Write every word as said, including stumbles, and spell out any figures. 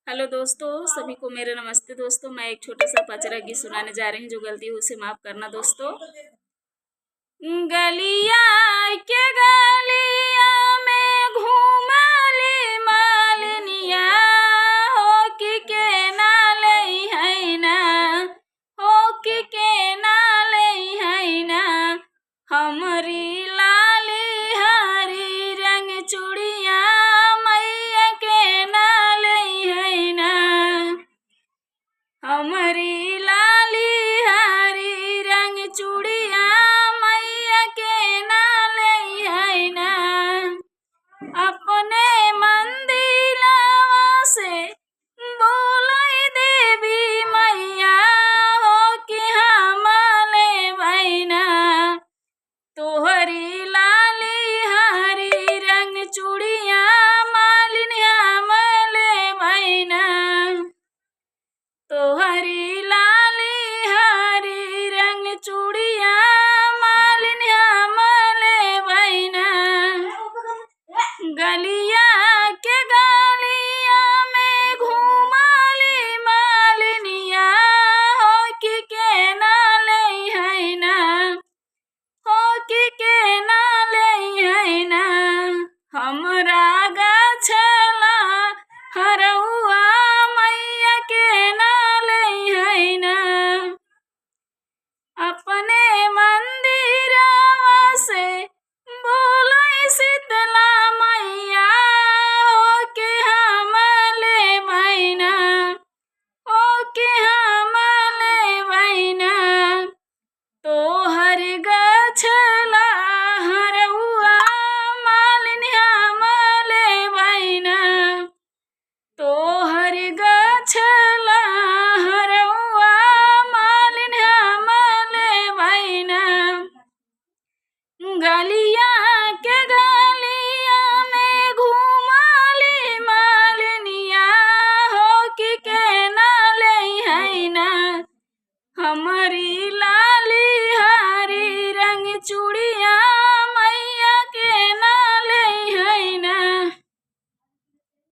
हेलो दोस्तों, सभी को मेरा नमस्ते। दोस्तों, मैं एक छोटा सा पचरा गीत सुनाने जा रही हूँ, जो गलती हुई उसे माफ करना दोस्तों। गलिया के गलिया में घुमाली मालिनिया, हो कि के ना लइहै ना, हो कि के ना लइहै ना। हमरी लाली हरी रंग चुड़िया मैया के ना लइहै ना। हमरी लाली हरी रंग चुड़िया मैया के ना लइहै ना। अपने मंदिरवा से बोलै देवी मैया, हो कि हम लेबै ना। तोहरी लाली हरी रंग चुड़िया मालिन हम लेबै ना। तोहरी लाली हरी रंग चुड़िया मालिन हम लेबै ना। गलिया के गलिया में घुमाली मालिनिया, हो कि के ना लइहै ना, हो कि के ना लइहै ना। हमरा गछला हरऊ